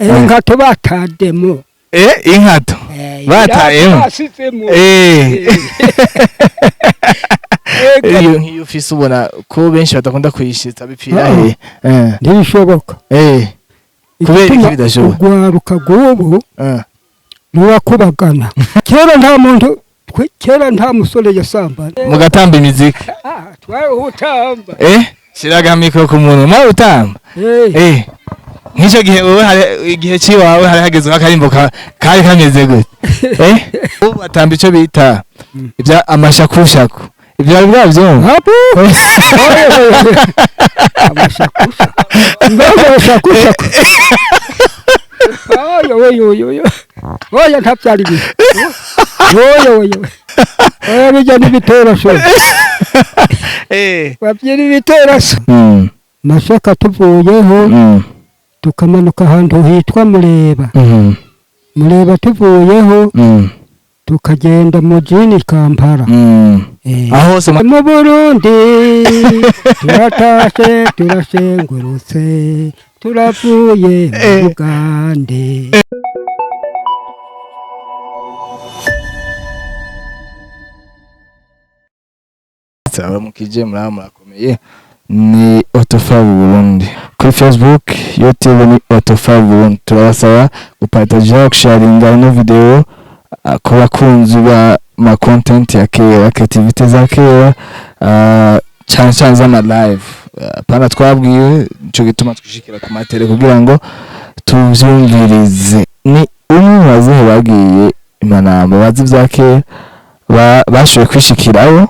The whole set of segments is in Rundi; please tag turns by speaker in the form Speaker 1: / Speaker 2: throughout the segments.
Speaker 1: Inkato batademo.
Speaker 2: Inkato batayemo.
Speaker 1: Basizemo.
Speaker 2: Iyo nk'iyo ufise ubona ko benshi badakunda kuyishitsa bipfira
Speaker 1: Ah.
Speaker 2: he?
Speaker 1: Ntibishoboka.
Speaker 2: Kubera iki
Speaker 1: Igituma
Speaker 2: bidashoboka?
Speaker 1: Urwaruka rw'ubu rurakubagana. Kera nta muntu, kera nta musore yasambana.
Speaker 2: Mugatamba imiziki.
Speaker 1: Ah, twari utamba.
Speaker 2: Shiraga mikoro ku munwa mwawe utamba. Nk'icyo gihe wowe hari igihe ciwawe hari hagezweho akarimbo kari kameze gute? Ubu batamba ico bita ibya amashakushaku, ibyo wari bwavyumva?
Speaker 1: Hapo amashakusha, mbega amashakushaku! Oya, oya, oya, oya, oya, ntabyari bibi. Oya, oya, oya, bijya n'ibiteraso. Babyina ibiteraso. Mashaka tuvuyeho, tukamanuka ahantu hitwa Mureba. Mureba tuvuyeho, tukagenda mu jini Kampala.
Speaker 2: Aho hose
Speaker 1: Mu Burundi turatashe, turashengurutse, turavuye mu Bugande.
Speaker 2: Abaramukije, muraba murakomeye. Ni Autofa Burundi kuri Facebook, YouTube ni Autofa Burundi. Turabasaba gupartagira, gusharinga ino video ku bakunzi ba ma content ya kera, creativity za kera, cyane cyane z'ama live. Pana twabwiwe nico gituma twishikira ku matere kugira ngo tuvyumvirize. Ni umwe mu bazehe bagiye imanamba, bazi ivya kera, bashoboye kwishikirayo,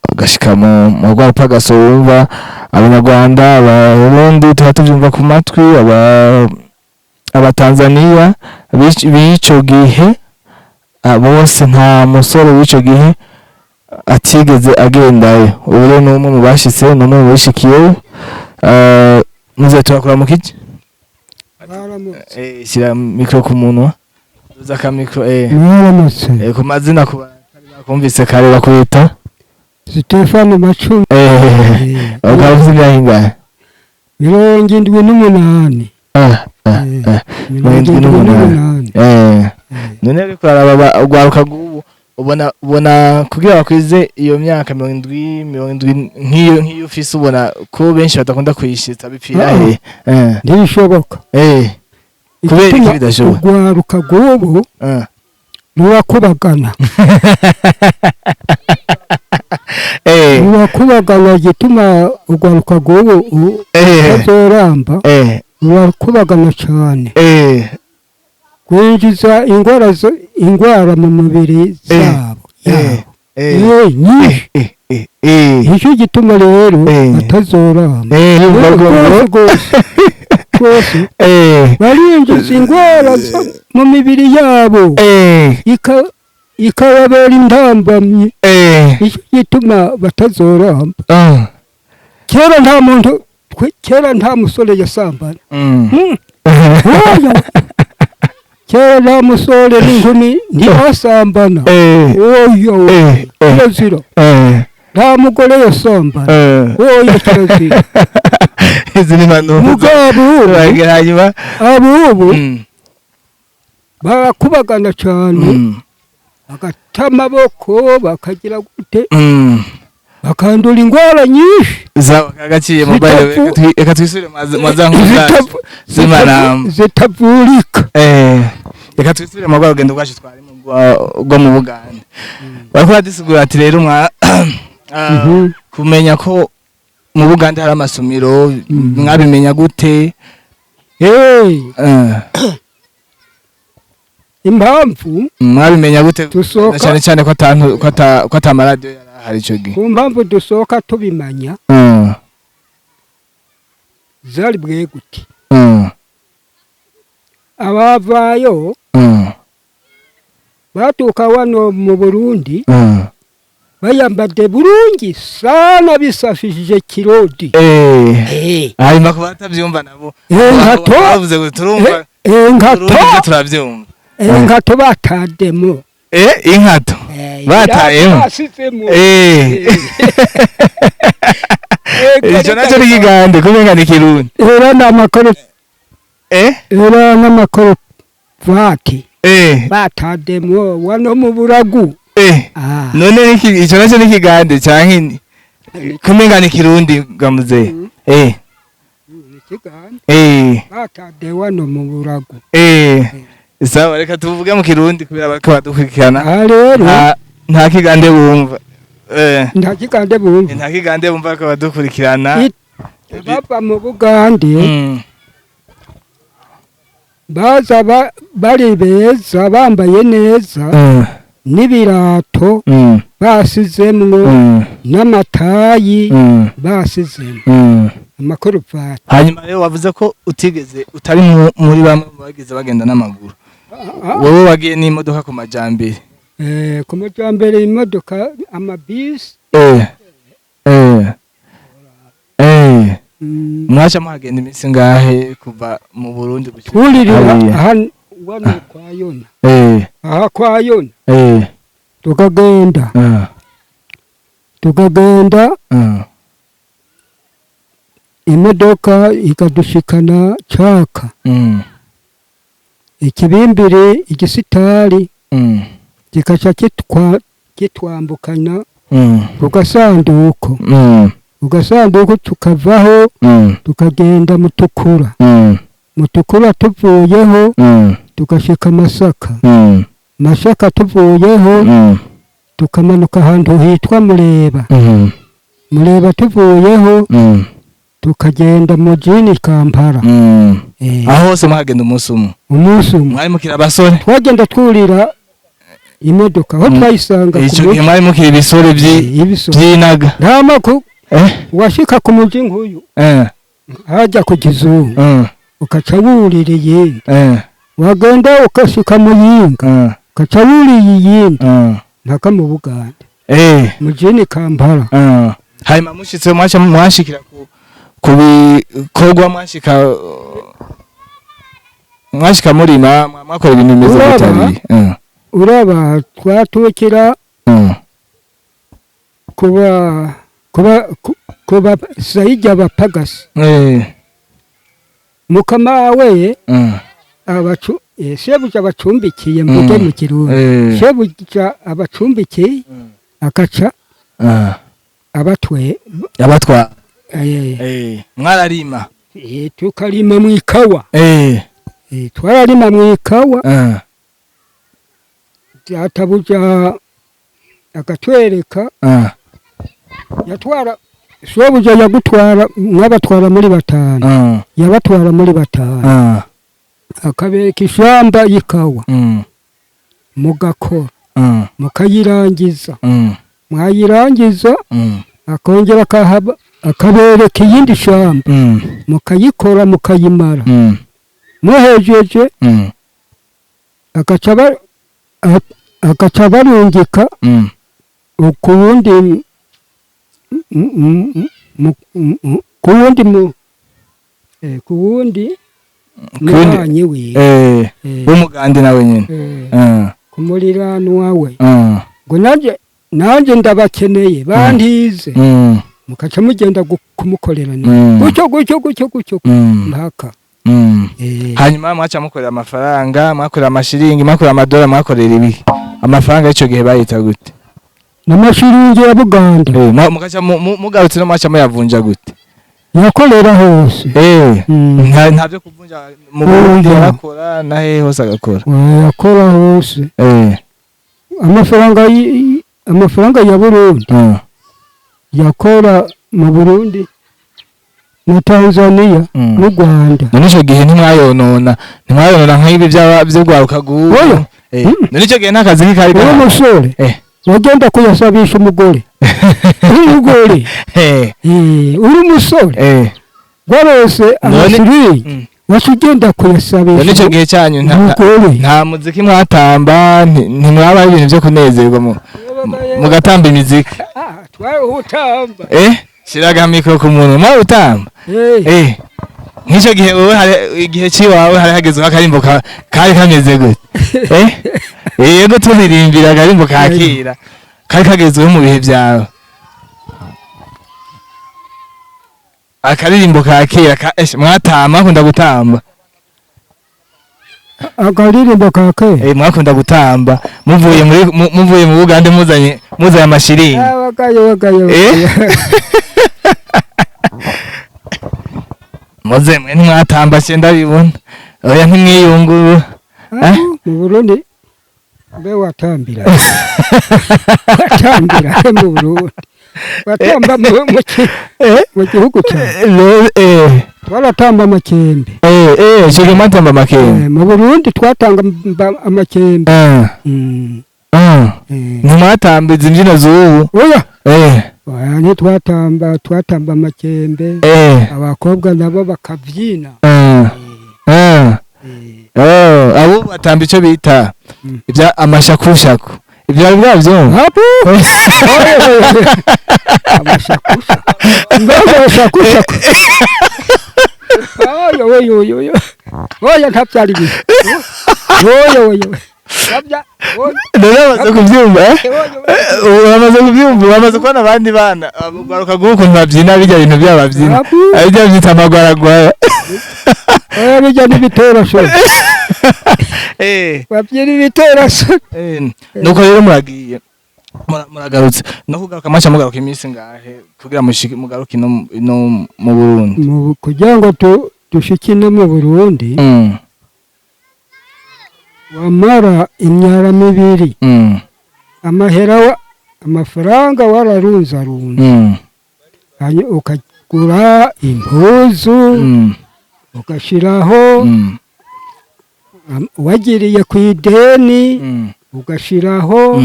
Speaker 2: bagashika mu rwapagaso. Wumva Abanyarwanda, Abarundi tuba tuvyumva ku matwi, Abatanzaniya b'ico gihe, bose nta musore w'ico gihe atigeze agendayo. Ubu rero ni umwe mu bashitse, ni umwe mu bishikiyeyo. Muze turakora mu kiki.
Speaker 1: Baramutse.
Speaker 2: Shyira mikro ku munwa, duza aka mikro.
Speaker 1: Mwaramutse.
Speaker 2: Ku mazina, ku batari bakumvise kare, bakwita?
Speaker 1: Stefano Macumi.
Speaker 2: Ukaba ufite imyaka ingahe?
Speaker 1: 78.
Speaker 2: 78.
Speaker 1: 78.
Speaker 2: None ariko araba urwaruka rw'ubu, ubona kugira bakwize iyo myaka 70, 70 nk'iyo ufise, ubona ko benshi badakunda kuyishitsa bipfira
Speaker 1: Ah.
Speaker 2: he?
Speaker 1: Ntibishoboka.
Speaker 2: Kubera iki
Speaker 1: Igituma
Speaker 2: bidashoboka?
Speaker 1: Urwaruka rw'ubu rurakubagana. Rurakubagana. Igituma urwaruka rw'ubu rutazoramba, rurakubagana cyane, rwinjiza ingwara mu mubiri zabo yabo. Nyinshi. Nicyo gituma rero batazoramba. Rwose rwose rwose, barinjiza ingwara mu mibiri yabo, ikababera intambamyi. Nicyo gituma batazoramba. Kera nta muntu, kera nta musore yasambana. Oya. Kera nta musore n'inkumi ntibasambana. Oya, kirazira. Nta mugore yasambana. Oya, kirazira.
Speaker 2: Izi ni impanuro.
Speaker 1: Mugabo ubu,
Speaker 2: Turagira hanyuma.
Speaker 1: abubu barakubagana cyane, bagata amaboko, bakagira gute, bakandura ingwara nyinshi.
Speaker 2: Zaba kagaciye mobile. Reka twisubire mu za nkuru zacu z'imanamba.
Speaker 1: Zitavurika.
Speaker 2: Reka twisubire mu rwa rugendo rwacu twari mu rwo mu Bugande. Bariko baradusigurira ati rero mwa kumenya ko mu Bugande hari amasomero, mwabimenya gute?
Speaker 1: Impamvu
Speaker 2: Mwabimenya gute?
Speaker 1: dusohoka
Speaker 2: Na cyane cyane ko atantu ko ata amaradiyo yari ahari ico gihe.
Speaker 1: Ku mpamvu dusohoka tubimanya, zari bwegute abavayo batuuka wano mu Burundi, bayambadde bulungi sana, bisafishije kirodi.
Speaker 2: Hanyuma ku batavyumva nabo,
Speaker 1: Enkato
Speaker 2: bavuze ngo turumva
Speaker 1: enkato
Speaker 2: Burundi ivyo turavyumva.
Speaker 1: Enkato bataddemu.
Speaker 2: Inkato batayemo.
Speaker 1: Basizemu.
Speaker 2: Ico naco ni kigande kumenga ni Kirundi.
Speaker 1: Era n'amakaro. Era n'amakoruvati batademwo wano mu buragu.
Speaker 2: None ico naco ni Kigande canke kumenga ni Kirundi gamuze?
Speaker 1: Ikigande. Batade wano mu buragu.
Speaker 2: Sawa, reka tuvuge mu Kirundi kubera bariko badukurikirana.
Speaker 1: Aha rero
Speaker 2: Nta Kigande bumva.
Speaker 1: Nta Kigande bumva.
Speaker 2: Nta Kigande bumva ko badukurikirana.
Speaker 1: Bava mu Bugande baza bari beza, bambaye neza n'ibirato basizemwo n'amatayi basizemwo amakoruvati.
Speaker 2: Hanyuma rero wavuze ko utigeze utari muri bamwe mu bagize bagenda n'amaguru, wowe wagiye n'imodoka ku majambere.
Speaker 1: Ku majambere, imodoka, amabisi.
Speaker 2: Mwaca muhagenda iminsi ngahe kuva mu Burundi gushika
Speaker 1: Twuririra
Speaker 2: hariya?
Speaker 1: Aha wano kwa Yona, aha kwa Yona, tukagenda tukagenda, imodoka ikadushikana Caka, ikibimbiri, igisitari kikaca kitwambukana ku gasanduku, ku gasanduku tukavaho tukagenda Mutukura. Mutukura tuvuyeho tugashika Masaka. Masaka tuvuyeho tukamanuka ahantu hitwa Mureba. Mureba tuvuyeho tukagenda mujini Kampala.
Speaker 2: Aho hose muhagenda umunsi umwe?
Speaker 1: Umunsi umwe.
Speaker 2: Mwari mukiri abasore?
Speaker 1: Twagenda twurira imodoka aho twayisanga ku
Speaker 2: Ico gihe
Speaker 1: muji.
Speaker 2: mwari mukiri ibisore
Speaker 1: Ibisore.
Speaker 2: vy'inaga.
Speaker 1: Nta maku washika ku muji nk'uyu hajya ku Kizungu, ukaca wurira iyindi, wagenda ukashika Muyinga, ukaca wuriye iyindi mpaka mu Buganda, mujini Kampala.
Speaker 2: Hanyuma mushitse mwaca mwashikira ku bikorwa, mwashika murima, mwakora ibintu bimeze
Speaker 1: Uraba?
Speaker 2: gute hariya?
Speaker 1: Uraba twatukira kuba sayija abapagasi. Mukama we abacu shebuja abacumbikiye, mvuge mu Kirundi, shebuja abacumbikiye akaca abatwe.
Speaker 2: Abatwa. Mwararima?
Speaker 1: Tukarima mu ikawa. Twararima mu ikawa. Databuja akatwereka. Yatwara shobuja, yagutwara, mwabatwara muri batanu, yabatwara muri batanu, akabereka ishamba y'ikawa, mugakora, mukayirangiza, mwayirangiza akongera akabereka iyindi shamba, mukayikora mukayimara, muhejeje agaca barungika ku wundi ku wundi mubanyi wiwe.
Speaker 2: W'umugande nawe nyene?
Speaker 1: Eh, ku muriranwa we, ngo nanje ndabakeneye bantize, mukaca mugenda kumukorera gutyo gutyo gutyo gutyo mpaka.
Speaker 2: Hanyuma mwaca mukorera amafaranga, mwakorera amashiringi, mwakorera amadolari, mwakorera ibiki? Amafaranga y'ico gihe bayita gute?
Speaker 1: N'amashiringi ya Buganda.
Speaker 2: Mugaca mugarutse no mwaca muyavunja gute?
Speaker 1: Yakorera hose.
Speaker 2: Nta byo kuvunja mu Burundi?
Speaker 1: Oya.
Speaker 2: Yarakora na hehe hose agakora?
Speaker 1: Yakora hose. Amafaranga ya Burundi yakora mu Burundi na Tanzania n'u Rwanda.
Speaker 2: None ico gihe ntimwayonona nk'ibi vy'urwaruka rw'ubu?
Speaker 1: Oya.
Speaker 2: None ico gihe nta kazi kari
Speaker 1: Uwo
Speaker 2: gahari?
Speaker 1: musore wagenda kuyasabisha umugore, umugore. Uri umusore warose amashiringi, waca ugenda kuyasabisha
Speaker 2: None ico gihe cyanyu
Speaker 1: umugore.
Speaker 2: nta muziki mwatamba, ntimwabaho ibintu vyo kunezerwa mugatamba imiziki?
Speaker 1: Ah, twarawutamba.
Speaker 2: Shiraga mikoro ku muntu, mwawutamba? Nk'icyo gihe wowe hari igihe ciwawe hari hagezweho akarimbo kari kameze gute? Yego, turirimbira akarimbo ka kera kari kagezweho mu bihe byawe, akaririmbo ka kera ka mwatamba, akunda gutamba.
Speaker 1: Akaririmbo ka kera.
Speaker 2: Mwakunda gutamba muvuye muri muvuye mu Bugande, muzanye amashiringi.
Speaker 1: Wagaye, wagaye.
Speaker 2: Muze mwe ntimwatamba se, ndabibona. Oya, ntimwiyunguru.
Speaker 1: Ah, mu Burundi mbe watambira he mu Burundi? Watamba mu gihugu cyawe? Twaratamba amakembe.
Speaker 2: Eh, mwatamba amakembe?
Speaker 1: Mu Burundi twatanga amakembe.
Speaker 2: Ntimwatamba izi mbyino z'ubu?
Speaker 1: Oya. Oya, ntitwatamba, twatamba amakembe. Abakobwa nabo bakabyina.
Speaker 2: Oh, abo batamba icyo bita ibya amashakushaku, ibyo bari bwabyumva?
Speaker 1: Hapo amashakusha, mbega amashakushaku! Oya, oya, oya, oya, oya, ntabyari bibi. Oya, oya, oya, ntabya, oya.
Speaker 2: None bamaze kubyumva, eh?
Speaker 1: Oya, oya.
Speaker 2: Bamaze kubyumva, bamaze kubona abandi bana baruka guha ukuntu babyina bijya bintu byabo babyina.
Speaker 1: Hapo.
Speaker 2: Bijya byita amagwaragwara.
Speaker 1: Oya, bijya n'ibiterasoni. Babyina ibiterasoni.
Speaker 2: Nuko rero muragiye, muragarutse no kugaruka, maca mugaruka iminsi ngahe kugira mushike mugaruke ino mu Burundi?
Speaker 1: Kugira ngo dushike ino mu Burundi, wamara imyara mibiri. Amahera amafaranga wararunzarunze, hanyuma ukagura impuzu, ugashiraho, wagiriye ku ideni, ugashiraho,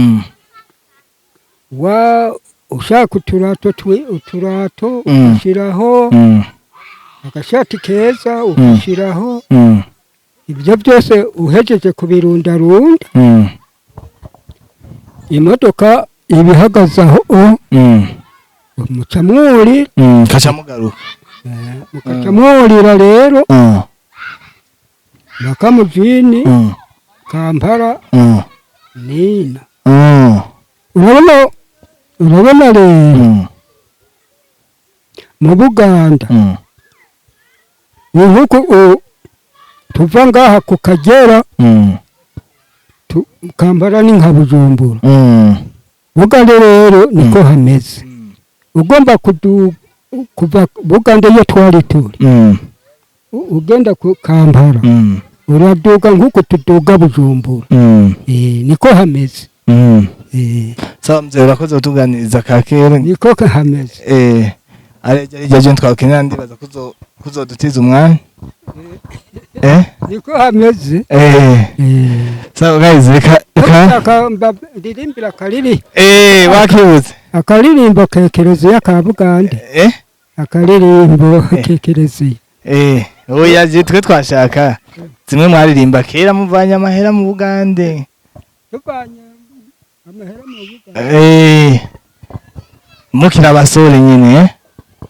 Speaker 1: wa ushaka uturato uturato, ugashiraho, agashati keza ugashiraho. Ibyo byose uhejeje kubirundarunda, imodoka ibihagaze aho, muca mwurira.
Speaker 2: Kaca mugaruka.
Speaker 1: Mukaca mwurira rero bakamujini, Kampala, nina. Urabona rero, mu Buganda, ni nkuko tuva ngaha ku Kagera, Kampala ni nka Bujumbura. Bugande rero niko hameze. Ugomba kuva Bugande iyo twari turi, ugenda ku Kampala, uraduga nkuko tuduga Bujumbura. Niko hameze.
Speaker 2: Sawa mzee, urakoze kutuganiriza ka kera.
Speaker 1: Niko hameze.
Speaker 2: Areja rijya je twakenera, ndibaza kuzodutiza umwanya.
Speaker 1: Niko hameze.
Speaker 2: Sawa guys, reka
Speaker 1: Ushaka ndirimbira akariri
Speaker 2: wakibutse.
Speaker 1: Akaririmbo kekereziya ka Bugande? Akaririmbo kekereziya.
Speaker 2: Oya, je twe twashaka zimwe mwaririmba kera muvanye amahera mu Bugande.
Speaker 1: Tuvanye amahera mu Bugande.
Speaker 2: Mukiri abasore nyine, eh?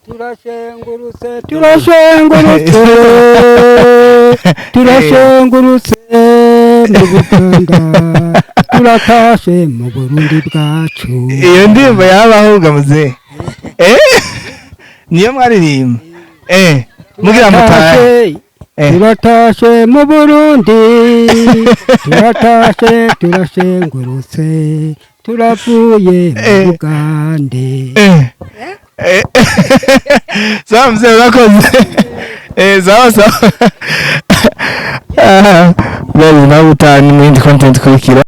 Speaker 1: Turashengurutse, turashengurutse, turashengurutse mu Buganda, turatashe mu Burundi bwacu.
Speaker 2: Iyo ndirimbo yabaho ga muzehe, niyo mwaririmba mugira mutahe?
Speaker 1: Turatashe mu Burundi, turatashe, turashengurutse, turavuye mu Bugande.
Speaker 2: Sawa mzee, urakoze. Sawa sawa. Ah, guys, nawe utani mu yindi content ikurikira.